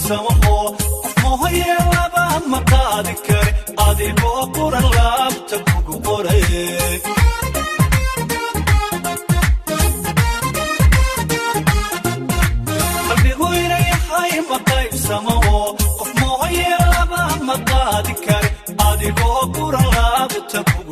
qaybsamaho, qof mooye laba ma qaadi kare, adigoo quran laabta kugu qoray. Qalbigu inayahay ma qaybsamaho, qof mooye laba ma qaadi kare, adigoo quran laabta kugu